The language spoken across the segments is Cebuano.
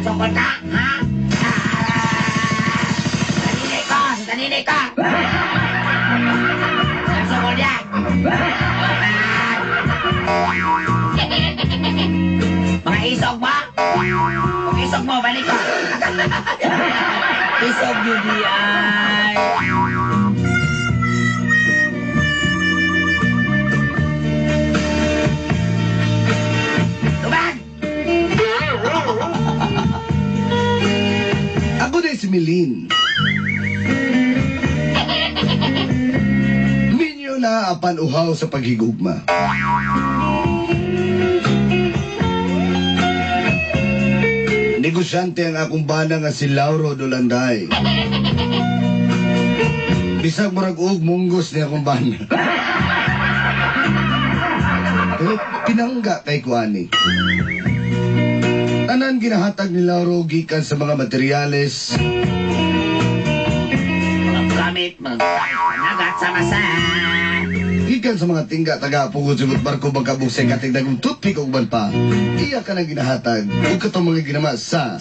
Sukol ka, ha? Tanini ko! Sa tanini ko! Sukol niya! Mga isog mo? Kung isog mo, balik ko. Isog yun di ay. Tubag! Ako na si Milin. Minyo na apan uhaw sa paghigugma. Negosyante ang akong bana nga si Lauro Dolanday. Bisag murag og munggos ni akong bana. Pero pinangga kay kuani. Tanan ginahatag ni Lauro gikan sa mga materyales. Mga gamit, mga nagat sa masa. Gikan sa mga tingga taga pugod sugod barko bagkabog sa kating dagong toothpick ug uban pa. Iya ka nang ginahatag ug katong mga ginama sa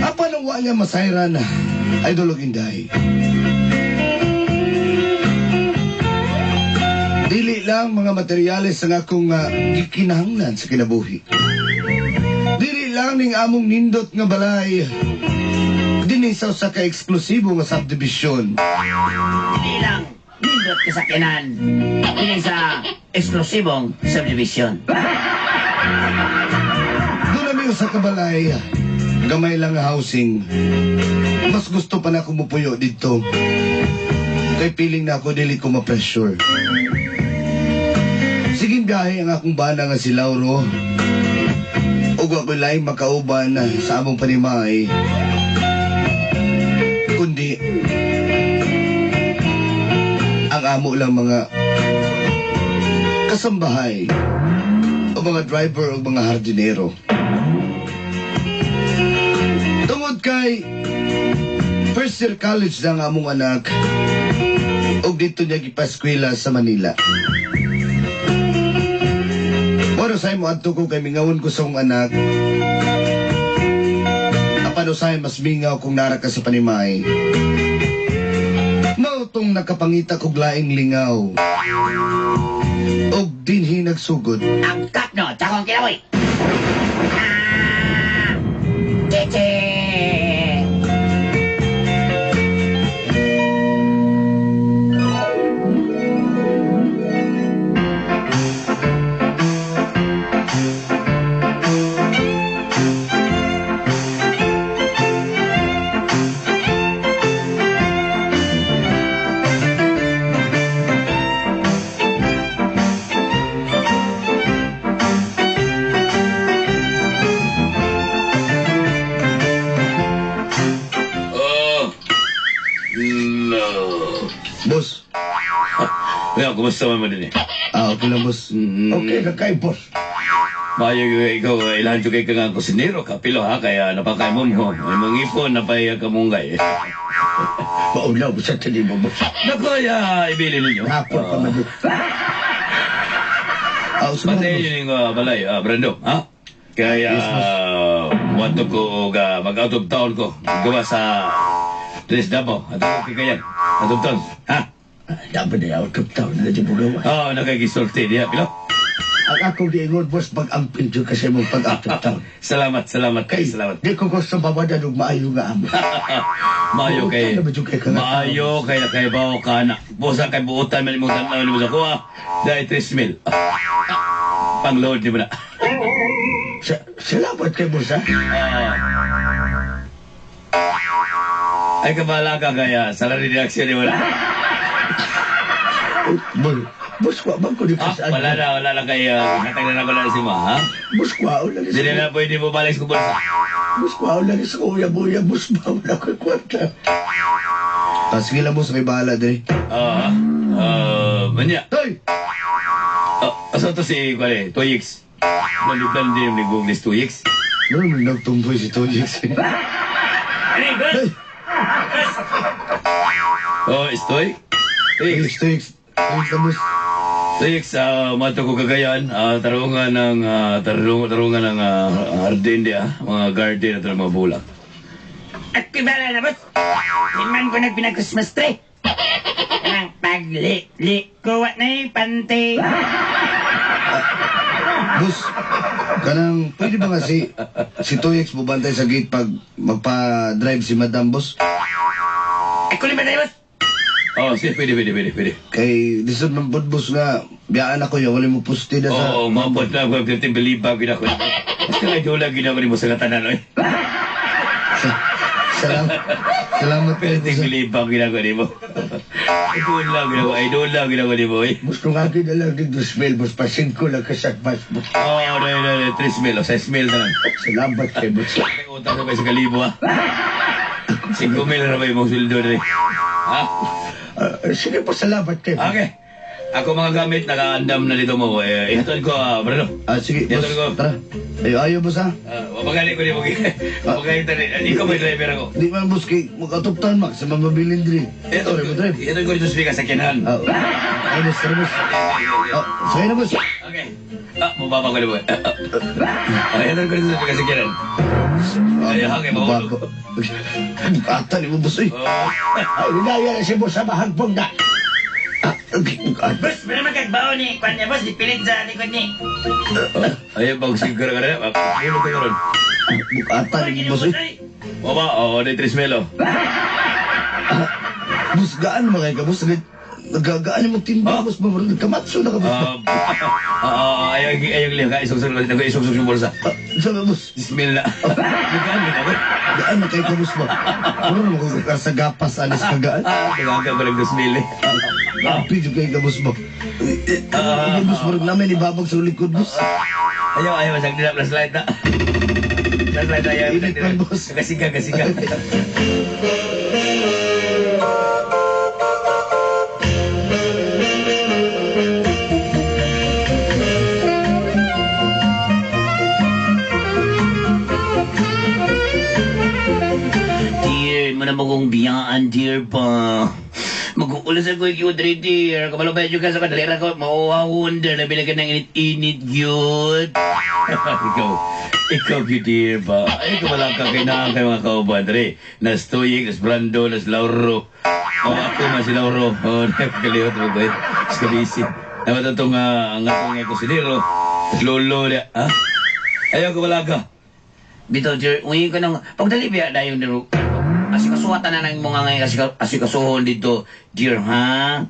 Apan ang wa niya masayran, idol og inday. Dili lang mga materyales ang akong gikinahanglan sa kinabuhi. Dili lang ning among nindot nga balay dinhi sa usa ka eksklusibo nga subdivision. Dili lang nindot kasakyanan dinhi sa eksklusibong subdivision. Doon namin usa ka balay, gamay lang nga housing. Mas gusto pa na ako mupuyo dito. Kay feeling na ako dili ko ma-pressure. Sige biyahe ang akong bana nga si Lauro. Ug wa ko'y laing makauban sa among panimay. Kundi ang amo lang mga kasambahay o mga driver o mga hardinero. Tungod kay first year college na ang among anak ug dito niya gipaskwela sa Manila. Bueno, say mo adto ko kay mingawon ko sa akong anak. Apan usay mas mingaw kung nara ka sa panimay. Mao tong nakapangita kog laing lingaw. Og dinhi nagsugod. Ang katno, tsakong kinaboy. Chichi! Boss. Well, kumusta man mo din eh? Ah, okay lang, boss. Okay ka kay boss. Maayo ikaw, ilahan kay ka nga kusinero, kapilo ha, kaya napakain mo mo. May mga ipon, napay kamunggay. Maulaw sa tali mo, boss. Naku, ya, ibili ninyo. Hapon pa man. Ah, usa Pati yun yung balay, Brando, ha? Kaya, Yes, boss. Wanto ko, mag-out of town ko. Gawa sa Tres Davao. At ako kikayan. Out of town, ha? Dapat na out of town na di mo gawa. Oo, nakagisulti diya, pilo. Ang akong diingon, boss, pag-ampin dyan kasi mong pag-out of town. Salamat, salamat, Kay, salamat. di ko gusto mawadan og maayo nga amo. Maayo kay maayo kay nakaibaw ka na. Busa kay buutan man imong tan-aw nimo sa kuha. Dahil 3 mil. Pang-load ni mo na. Salamat kay boss, ha? Ah. Ay kabala ka kaya salary deduction ni mo na. Boss, boss, kwa bang ko di Ah, kasaan? wala na kay hatag na ko na si ma, ha? Boss, kwa wala Hindi na pwede mo balik sa bulsa. Boss, kwa wala sa kuya, buya, boss, ba wala ko kwarta. Ah, sige lang, boss. May bahala diri. Ah, manya. Hoy! Ah, asa to si kwale, Toyix. Naliban din yung nag-google Toyix. Meron mo nagtumboy si Toyix. Ano, Hey! boss. Oh, Stoy. Thanks, thanks. Thanks, boss. Six, mato ko Cagayan, tarungan ng tarungan ng hardin dia, mga garden at mga bulak. At kibala na, boss. Di man ko nagpina-Christmas tree. Kanang pagli-li, kuha na yung pante. Boss, kanang pwede ba nga si Toyex bubantay sa gate pag magpa-drive si Madam, boss? Ako lima tayo, boss. Oh, sige, pwede. Kay lisod man pod, boss, nga biyaan ako yun, wala mo pusti na sa... Oo, mabot na ako, 15 believe gina ko. Basta nga idula gina ko ni mo sa katanan, oy. Salamat. Salamat kayo, 15 boss. believe gina ko ni mo. Idula gina ko, idula gina ko ni mo, oy. Boss, kung akin na lang dito smell, boss, pasingko lang ka sa advance, boss. Oo, oh, no, 3 mil, o 6 mil na lang. Salamat kay boss. May utang ka pa sa kalibo, ah. 5 mil na ba yung sweldo na Ha? Sige po, salamat kay boss. Okay. Ako mga gamit, nakaandam na dito mo. Eh, ihatod ko, Bruno. Ah, sige, boss. Ihatod ko. Tara. Ayo, ayo, boss, ha? Mapagali ko ni mo. Mapagali tani. Ikaw may driver ako. Di man, boss, kay magkatuptan, Max, sa mamabilin diri. Ihatod Sorry, ko, mo drive. ihatod ko dito sa speaker sa kinahan. Ah, ay, boss, tara, boss. Ah, sakay na, boss. Okay. Ah, mababa ko ni mo. Ihatod ko dito sa speaker sa kinahan. Ay, okay, mahulog. Bago. Ata ni mo, boss, eh. Oh. Ay, hinaya na si boss sa mahagbong na. Ah, okay. Ah, Boss, meron magkagbao ni kwan niya, boss. Dipilit sa likod ni. Ayun, pag siguro ka na. Hulog ko ron. Bukata ni mo, boss, eh. Baba, oo, di 3 mil, oh. Boss, gaan mo kayo ka, boss. Nagagaan mo timba, boss. Kamatso na ka, boss. Ayaw, ayaw, ayaw, isog-sog, isog-sog yung bulsa. Ah, sabi, boss. 10 mil na. Gaan mo na, boss. Gaan na kayo ka, boss ba? Puro naman kung sa gapas, alis ka gaan. Ah, nagaga ko lang 2 mil, eh. Happy jud kayo ka, boss ba? Ah, boss, murag namin ibabag sa likod, boss. Ayaw, ayaw, masag nila, flashlight na. Flashlight na, ayaw. Init man, boss. Kasiga, kasiga. Dear, mo na magong biyaan, dear pa. Mag-uulas ako yung dre, dear. Kabalo ba yung ka sa kadalera ko, mauwawon, dear. Labi na ka ng init-init, yun. Ikaw, yun, dear ba? Ay, wala ka kailangan kay mga kauban, dre. Nas Toyik, nas Brando, nas Lauro. Oh, ako man si Lauro. Oh, nagkalihot mo ba? Skabisi. Naman itong ang atong kusinero. Lolo niya, ha? Ayaw ko wala ka. Bitaw, dear, uwi ka ng... Pagdali biya na yung dero. Asikasuhatan na ng mga ngayon, asikasuhon dito, dear, ha?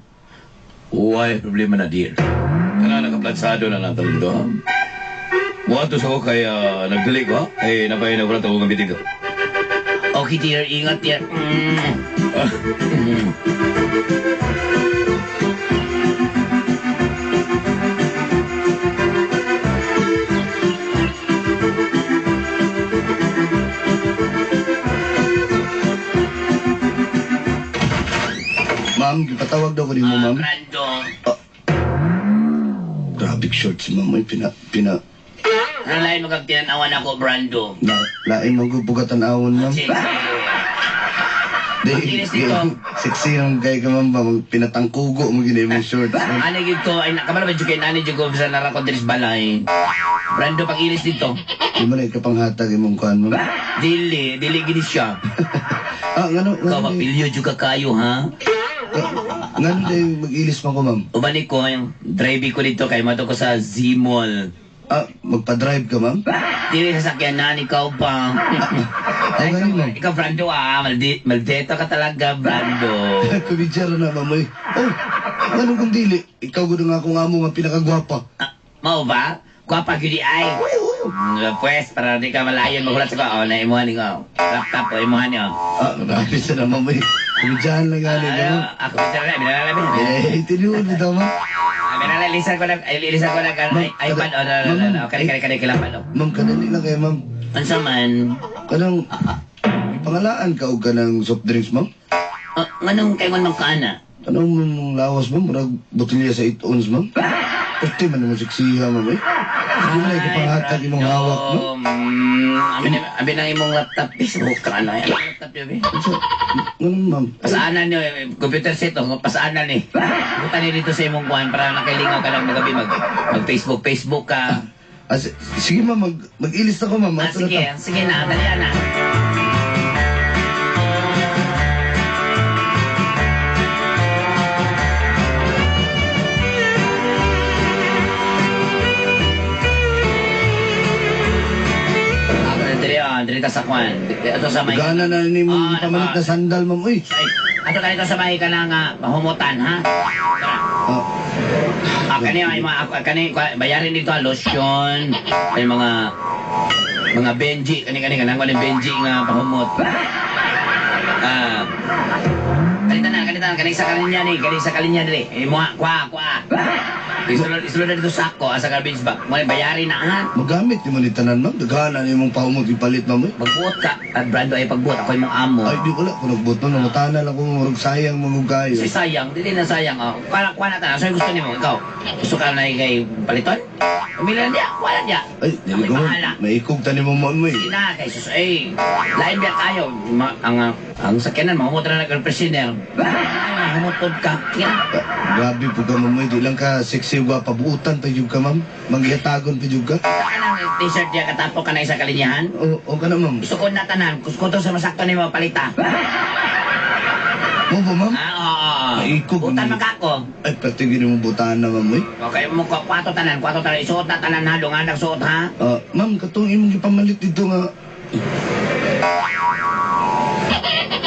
Uy, problema na, dear. Kana nakaplansado na lang talong do, ha? Muadto sa ko kay nagdali ko, ha? Eh, napay na ko na tawag ang bitig ko. Okay, dear, ingat, dear. Mm. Ah, Mm. Ma'am, gipatawag daw ko ni mo, ma'am. Brando. Grabe short si ma'am. Ay, pina, Ano lain mo kag tinanawan ako, Brando? la, lain mong gupugatan awon, ma'am. Sige. Di, Ang dito. sexy ang kay ka, ma'am ba? Pinatangkugo mo gina yung shorts. ma'am. Ano gyud ko ay nakabalo ba jud kay nani jud ko sa narako diri sa balay. Brando pag ilis dito. Di mo na ikapanghatag imong kuan, ma'am. Dili, dili gini siya. Ah, ngano, Ikaw ngano, mapilyo jud ka kayo ha. ngano day mag-ilis man ko, ma'am? Ubani ko yung drive ko dito kay mato ko sa Z-Mall. Ah, magpa-drive ka, ma'am? Dili sa sakyanan ikaw pa. Ay, Ay, gani, ma'am. ikaw Brando ah, maldito ka talaga Brando. Kubidyara na, ma'am. Ay, oh, ngano kung dili? Ikaw gud nga akong amo nga pinakagwapa. Ah, mao ba? Gwapa gyud di ay. Pues, para di ka malayon magulat sa ko. Oh, na imuha ni ko. Laptop, oh, imuha ni oh. Ah, grabe sa na, ma'am. Ay, Kubidyahan lang gani, ma'am. Ah, ako bicara, bicara, bicara. Eh, tinuod bitaw, ma'am. Ah, ilisan ko na, ilisan ko na, Ma'am, iPad, oh, no, no, no, no, kani, kani, kani, kailangan, oh. Ma'am, kadali lang kayo, ma'am. Unsa man? Kanang, pangalaan ka og kanang soft drinks, ma'am? Ah, nganong kay man magkaana? Anong mong lawas, ma'am? Murag botelya sa 8 ounce, ma'am? Pwede man mo siksiha, ma'am, eh. Di mo na ipanghatag imong hawak, no? Abi na imong laptop. Facebook ka na. Ang laptop yun, eh. So, ganun, ma'am. Pasaanan nyo, eh, computer set, oh, pasaanan eh. Buta ni dito sa imong kuhan para nakalingaw ka lang magabi mag Facebook, Facebook ka. Ah, sige, ma'am, mag-ilis ako, ma'am. Ah, Ato na sige, ta. sige na, dali na. Dili, ah, dili ta sa kuan. Ato sa may Gana na ni mong Ah, pamalit na sandal, ma'am. Uy. Ay, ato ka dito sa may ka na nga mahumutan, ha? Tara. Ah, Ah, kani ay mga kani bayarin dito ah, lotion, ay mga Benji, kani kani kanang kani Benji nga pahumot. Ah. Kani tanan, kani sa kalinya ni, kani sa kalinya diri. Eh mo kwa kwa. Isulod isulod na dito sa ako sa garbage bag. Mo bayarin na ha. Magamit ni mo ni tanan, ma'am. Daghanan ni mong pahumot ipalit, ma'am. Uy. Magbuot ka. At Brando ay pagbuot ako imong amo. Ay, di wala. Kung nagbuot, ma'am, namutana lang ko, murag sayang mga kayo. Si sayang, dili na sayang. Oh. Kuha kuha na tanan. So gusto nimo ikaw. Gusto ka na kay paliton? Umila na diya, kuha na diya. Ay, dili Ako'y ko, ma'am. bahala. Maikog tani mo, ma'am, uy. Hindi na, kay sus, eh, lain biya tayo. Ang sakyanan, mahumot na nag-prisoner. Mahumot ka. Kaya, Ah, grabe po ka, ma'am. Uy. Di lang ka sexy, gwapa. Buutan pa yun ka, ma'am. Manghihatagon pa yun ka. ka nang t-shirt niya, katapok ka na isa kalinyahan. O, o ka na, ma'am. Gusto ko na tanan, gusto ko to sa masakto ni mo palita. Mo ba, ma'am? Ah, oo, oo. Maikog Butan ni- man ka ako. Ay, pati mo butaan na, ma'am, uy. Okay, mo ko, kwato tanan, isuot na tanan ha, dungan ang suot ha. Ah, ma'am, katong imong gipamalit dito nga.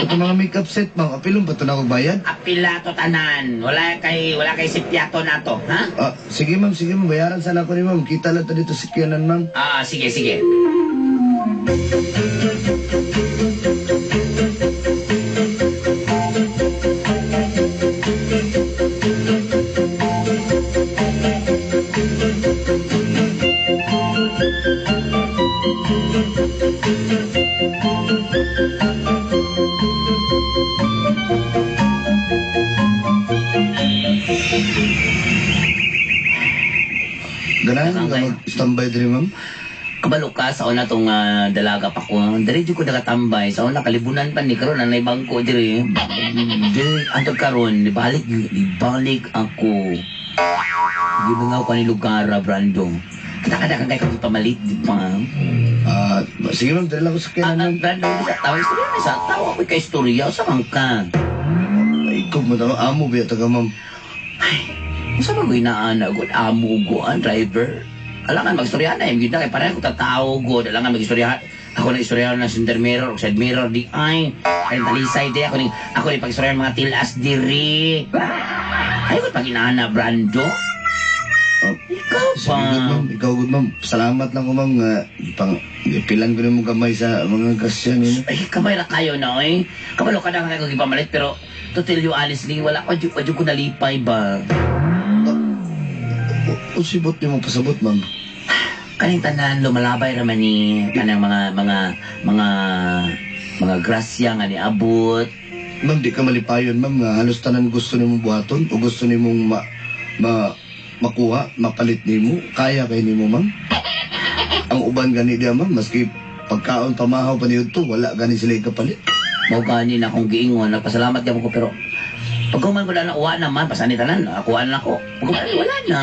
Ito mga makeup set, ma'am. Apilon ba ito na ako bayad? Apila to tanan, wala kay sipyato na to, ha? Ah, sige, ma'am, sige, ma'am. Bayaran sana ako ni ma'am. Kita lang to dito sa kiyanan, ma'am. Ah, sige, sige. Ganahan ka mag-standby diri, ma'am? Kabalo ka sa una tong dalaga pa ko. Diri jud ko nagatambay sa una kalibunan pa ni karon anay bangko diri. Diri antod karon dibalik dibalik ako. Gibungaw ko ni lugar Brando. Kita kada kang kay pamalit di pa. Ah, sige, ma'am. Diri lang ako sa kiyanan, ma'am. Brando di sa tawo istorya ni sa tawo ako kay istorya sa man ka. Ay, ikaw mo daw. Amo ba taga, ma'am? Ay, unsa man ko inaana gud amo go ang driver. Alangan magstorya na, yung kay pareho ko tatao gud, alangan magstorya. Ako na istorya na center mirror o side mirror di ay. Ay talisay di ako ni pagstorya mga tilas diri. Ay ko pag inaana Brando. Oh, Ikaw sige, pa. good, ma'am. Ikaw, good, ma'am. Salamat lang ko, ma'am. Nga, pilan ko na mong kamay sa mga grasya ninyo. Ay, kamay ra kayo na oy. Kabalo ka na nga kung ipamalit pero to tell you honestly, wala ko jud ko nalipay ba. O, sibot niyo mong pasabot, ma'am. Kaning tanan lumalabay ra man ni kanang mga grasya nga niabot. Ma'am, di ka malipayon, ma'am. Nga halos tanan gusto nimo buhaton o gusto nimong ma, ma, makuha, mapalit nimo, kaya kay nimo, ma'am. Ang uban gani diya, ma'am, maski pagkaon pamahaw pa niyo to, wala gani sila ikapalit. Mao gani na akong giingon, nagpasalamat gyud ko pero pag human ko na uwa naman, pasani tanan, akuan na ako. Pag human, wala na.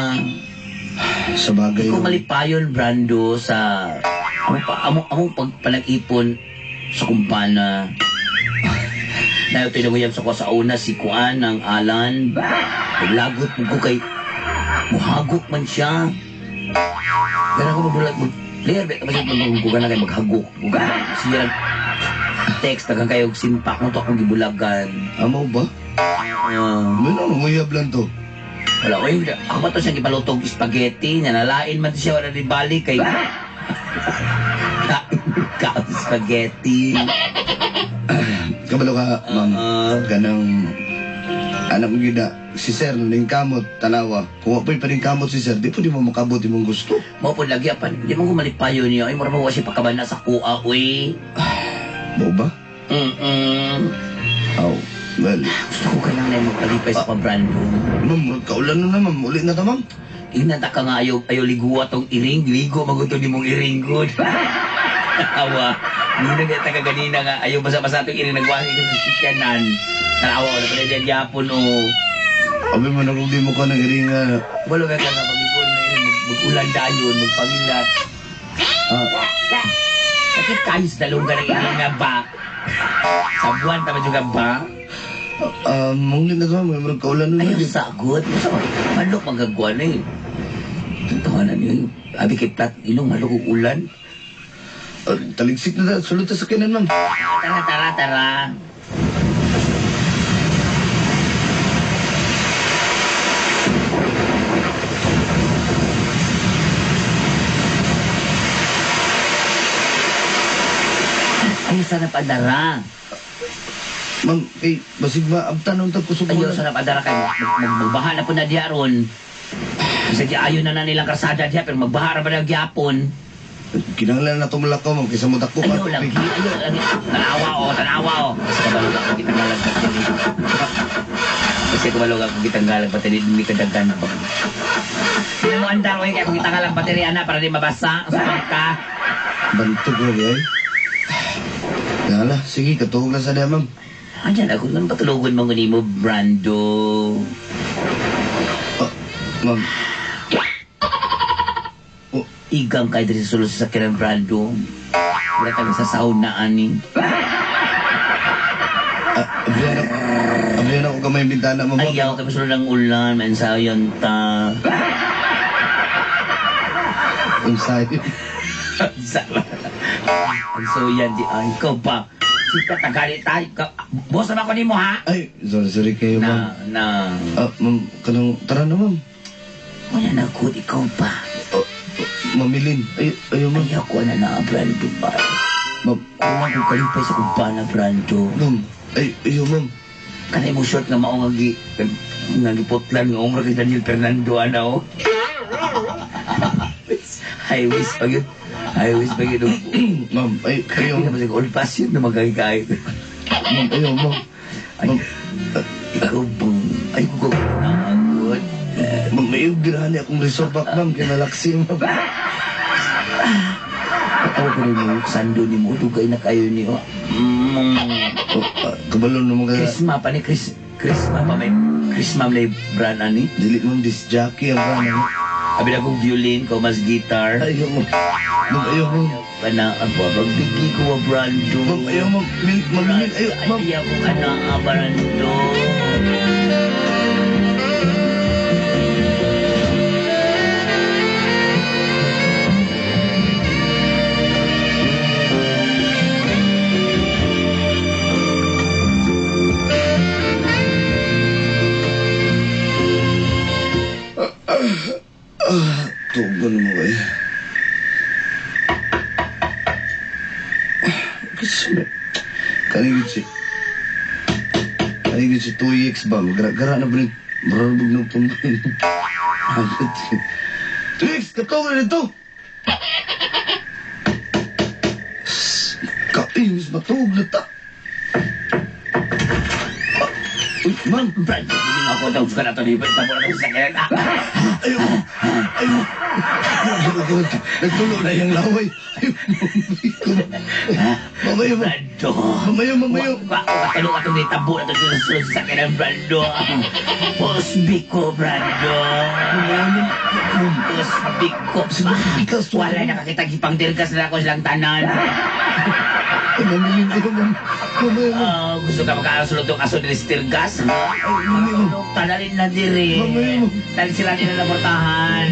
Sa bagay, Di ko malipayon, Brando, sa among pagpanag-ipon sa kumpana. Dahil tinunguyam sa ko sa una si Kuan ng Alan. Paglagot mo ko kay muhagok man siya. Pero ako magbulag, mag, Lear, ba kasi magbugan na kayo maghagok. Bugan, siya text, tagang kayo simpak mo to akong gibulagan. Amo ba? Ano, nguyab lang to. Wala, oy, ako ba to siya gipalutog spaghetti, nanalain man siya, wala ni balik kay... Kain ka spaghetti. Kabalo ka, ma'am. Ganang anak mo gina, si sir, ning kamot, tanawa. Kung wa po'y paning kamot si sir, di po di mo makabot imong gusto. Mao po lagi apan, di mo ko malipayo niya. Ay, mura mo siya pagkabana sa kuha, uy. Mo ba? Mm-mm. Oh, well. Gusto ko ka lang na magpalipay sa pabrando. Ma'am, murag kaulan na na, ma'am. Uli na ta, ma'am. Inata ka nga ayaw, ayaw liguwa tong iring. Ligo maguto ni mong iring good. Awa. Nuna nga ta ka ganina nga ayaw basa-basa tong iring nagwasi ka sa sikyanan. Tanawa ko na pala diyan gyapon o. Abi man ako di mo ka ng iring nga. Wala ka nga pag-ikon na iring. Mag-ulan dayon, magpangilat. Sakit kayo sa dalunggan ng iring nga ba? Sa buwan tama juga ba? Munglit na to, may mga kaulan nun. Ayaw sagot. Malok magagawa na eh. Tawanan yun. Abi kay plat ilong malok og ulan. Taligsik na sulod ta sa kinan, ma'am. Tara, tara, tara. Ayaw sana padara. Ma'am, kay basig maabtan nung tagkusog Ayaw sana padara kay magbaha na po na diya ron. Bisag ayon na na nilang karsada diya pero magbaha ra ba na gyapon. Kinahanglan na itong malakaw, ma'am, kaysa mo dako. Ayaw lagi, ayaw lagi. Tanawa o, tanawa o. Kasi kabalog ako kitanggalag patili. Kasi kabalog ako kitanggalag patili, hindi ka daghan pa. Hindi mo andar, oy, kaya kung kitanggalag patili, ana, para di mabasa. Saan ka? Bantog lagi ay. Yala, sige, katuog lang sa diya, ma'am. Andiyan ako, ganun patulugon mo ni mo, Brando. Oh, ma'am. Oh. Igang kay diri sa sulod sa sakyanan, Brando. Wala tayo sa sahod na ani. Abrihan ako kamay bintana, ma'am. Ayaw, kami sulod ng ulan, mainsayon ta. Ensayo. Ang soyan di ay, ikaw pa. Sika, tagali tayo. Boss naman ko ni mo, ha? Ay, sorry, sorry kayo, ma'am. Na. Ma'am, kanang, tara na, ma'am. Wala na, good, ikaw pa. Mamilin. Ay, ayaw, ma'am. Ayaw ko na na, Brando ba? Ma'am. Kulang ko kalipay sa kumpana, Brando. Ma'am, ay, ayaw, ma'am. Kanay mo short nga maong nga giputlan nga umra kay Daniel Fernando, ana, oh. I wish pag yun. I wish pag yun. Ma'am, ay, ayaw. Hindi naman old fashion na magkakikain. Ma'am, ayaw, ma'am. Ay, ikaw bang, ay, ko nagod. Ma'am, ayaw, girahan niya akong resort back, ma'am. Kaya nalaksi, ma'am. Ako ko rin mo, sando ni mo, dugay na kayo niyo. Kabalon naman kaya. Christmas pa ni, Christmas pa may, Christmas may brand ani. Dili, ma'am, disc jockey ang brand ani. Abi na kong violin, ko mas guitar. Ayaw, ma'am. Ma'am, ayaw, ma'am. Kana, abo, magbigi ko, Brando. Ma'am, ayaw, ma'am. Mamilin, ayaw, ma'am. Ayaw ko ka na, Brando. Tugon mo kayo. Kanigit si 2X ba? Magara-gara na ba rin? Mararabog ng tumbin. 2X! Katugan na ito! Kainis, matuog na ta! Uy, ma'am! Brando, hindi nga ako daw ka na ito. Tabo na ito sa sakyan. Ayaw! Ayaw! Nagtulo na yung laway. Ayaw, mamayo. Brando. Mamayo, mamayo. Katulog ka itong tabo na ito sa sulod sa sakyan ng Brando. Pusbi ko, Brando. Pusbi ko. Wala nakakita gipang dirgas na ako silang tanan. Mamilin, ayaw, ma'am. Mamayo, ma'am. Gusto ka makasulod ng aso ni Stirgas? Mamayo, ma'am. Tanalin na diri. Mamayo, ma'am. Talin sila nila na portahan.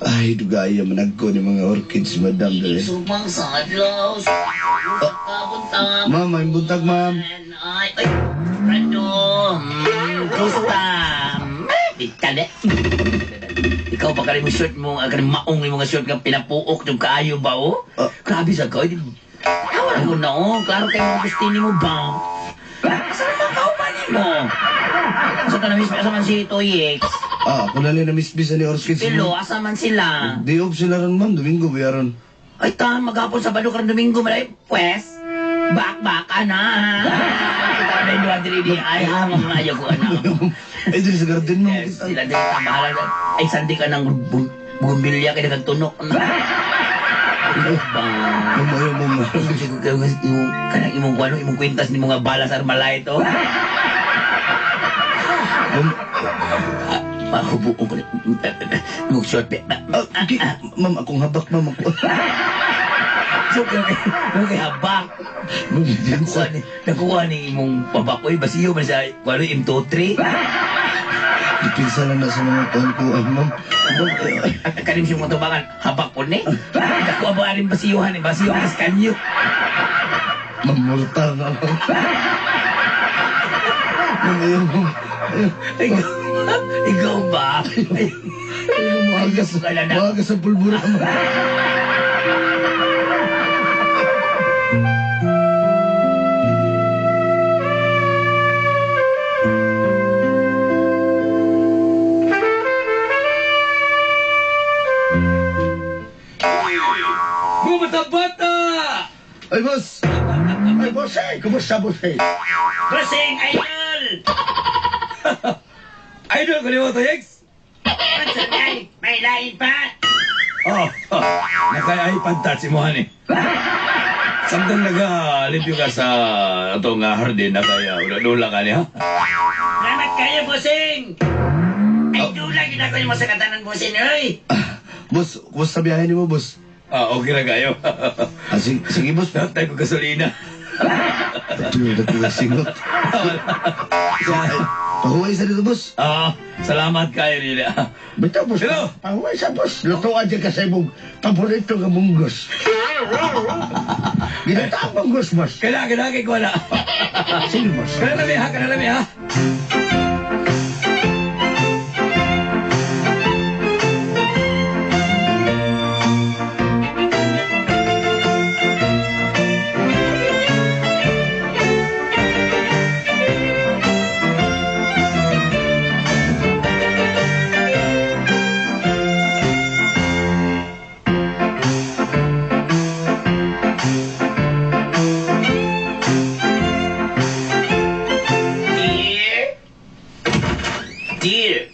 Ay, dugaya managko ni mga orchids, madam. Subang sa adlaw. Kabuntag. Ma'am, may buntag, ma'am. Ay, ay, Brando. Kumusta? Kade. Ikaw pa kani mo short mo, kani maong mo nga short nga pinapuok yung kaayo ba oh? Grabe sa ka. Tawa ko na oh. Klaro kayo mga gusto mo ba? Asa naman kauban mo? Asa ka na-miss asa man si Toyex? Ah, ako na na-miss ni Orskid. Pilo, asa man sila? Di off sila ron, ma'am. Domingo, bayaran. Ay, ta, maghapon sa balo karon Domingo, malay. Pwes, bak-baka na. Kita na yung diri di. Ay, ha, mga ayaw ko na. Ay, dili sa garden, ma'am. Yes, sila din bahala. Ay, sandi ka ng bumbilya kay nagtunok. Ba? Ma'am, ayaw, ma'am. Kanang imong kuano, imong kwintas ni mga bala sa Armalite, oh. Ma'am, Mahubuong ko na. Imong short. ah, okay. Ma'am, akong habak, ma'am. Ako. So, kay habak. Nakuha ni imong pabakoy, basiyo man sa kuano M23. Dipinsa lang na sa mga kuan-kuan, ma'am. At kanim siyang matubangan, habak po ni. Nakuha ba rin basiyuhan eh, basiyo ang iskanyo. Ma'am, mortar na lang. Ma'am, ayaw, ma'am. Ikaw ba? Ayaw, mahagas. Mahagas ang pulbura, ma'am. Bumata-bata! Ay, boss! Ay, boss eh. Kumusta, boss eh? Bossing, idol! Idol, kaliwa to, Yex? Ay, may lain pa! Oh, nakay iPad touch mo eh. Samtang naga-limpyo ka sa atong hardin, nakaya dula ka niya. Salamat kayo, bossing! Ay, dula, yun ako yung masakatanan, bossing, oy! Boss, kumusta biyahe ni mo, boss? Ah, okay na kayo. Ah, sige, boss. Tayo ko gasolina. Tulad ko singot. Ay, pahuway sa dito, boss. Ah, salamat kayo nila. Bitaw, boss. Hello. Pahuway sa boss. Lutuan dyan ka sa imong paborito nga munggos. Ginata ang munggos, boss. Kailangan, kay ko na. Sige, boss. Kailangan lami ha, kailangan lami ha. Dear!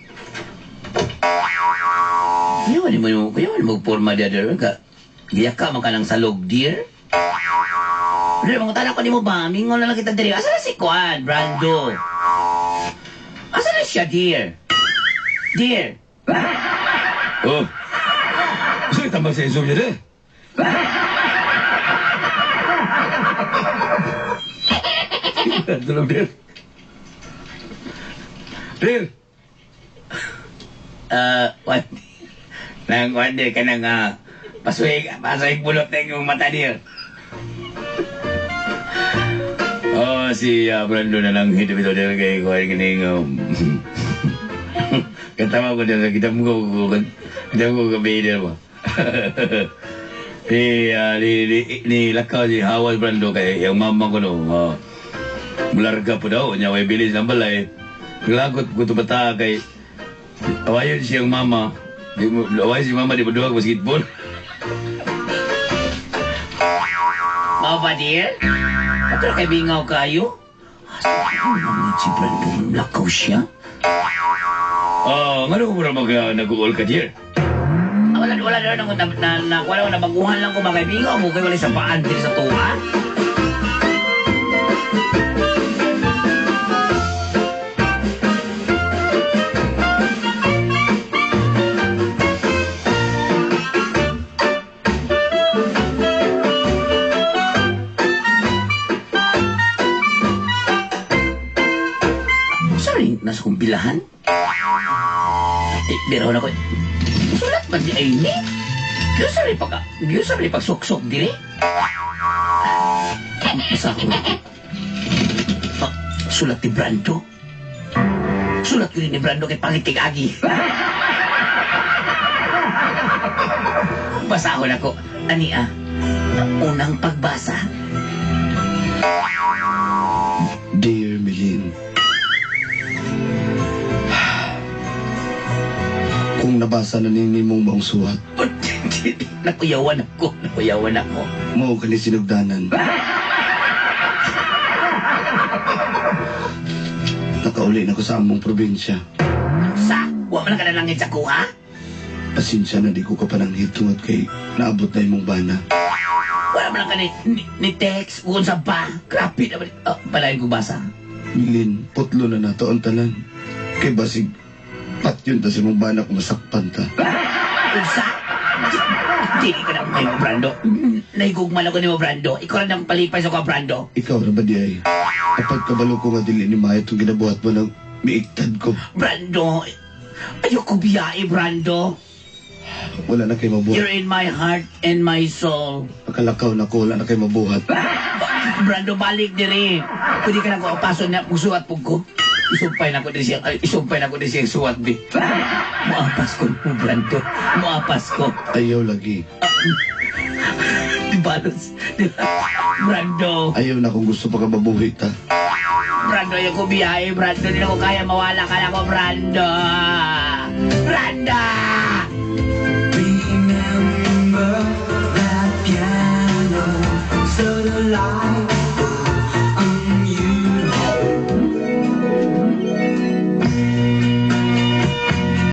Kuyawan mo forma di other ka. Giyak ka man ka ng salog, dear. Pero mga tanak ko ni mo ba? Mingon na lang kita diri. Asa na si Kwan, Brando? Asa na siya, dear? Dear? Oh. Gusto tambang sa insom niya, de. Tulog, dear. Dear. What? Nang kwan, dear, ka nang, pasuig bulot na yung mata, dear. Oh, si Brando na lang hito ito dear kay kuwan kining katawa ko dear kita mo ko kita mo gabi dear mo. Ni lakaw si Hawal Brando kay yung mama ko no. Mularga po daw nya way bilis ang balay. Lagot ko to bata kay awayon siyang mama. Di mo awayon si mama di mo duwag basketball. Mao ba, dear? Patro kay bingaw kayo? Asa ko si Brando lakaw siya? Oh, ngano mo ra mag nag-uol ka, dear? Ah, wala wala na na na wala na baguhan lang ko ba kay bingaw mo kay wala sa paan diri sa tuwa. Sorry, nasa kumpilahan. Eh, pero na ko. Sulat man di ay ni. Gyud sa rin pag suksok diri. Basta ko. Ah, sulat ni Brando. Sulat ko ni Brando kay pangitig agi. Basahon ako. Ani ah. Unang pagbasa. Dear Milin, kung nabasa na ni mong maong suwat, Nakuyawan ako. Nakuyawan ako. mao ka ni sinugdanan. Nakauli na ko sa among probinsya. Sa, wa man ka na langit sa kuha? Pasensya na di ko ka pananghid tungod kay naabot na imong bana. Wala man ka ni text kung sa ba. Grabe naman. Oh, palayan ko basa. Milin, putlo na nato ang tanan. Kay basig, patyon ta sa imong bana kung masakpan ta. Unsa? Dili ka na kay mo, Brando. Nahigugmal ako ni mo, Brando. Ikaw lang ang palipay sa ko, Brando. Ikaw ra ba di ay? Kapag kabalo ko nga dili ni Maya itong ginabuhat mo ng miiktad ko. Brando, ayoko biyae, Brando. Wala na kay mabuhat. You're in my heart and my soul. Nakalakaw na ko, wala na kay mabuhat. Brando, balik diri. Pwede ka na ko apaso na musuwat po ko. Isumpay na ko din siya. Ay, isumpay na ko din siya suwat, bi. Muapas ko mo, Brando. Muapas ko. Ayaw lagi. Di ba? Di ba? Brando. Ayaw na kung gusto pa ka mabuhi ta. Brando, ayoko biyahe, Brando. Hindi na ko kaya mawala ka na ko, Brando. Brando!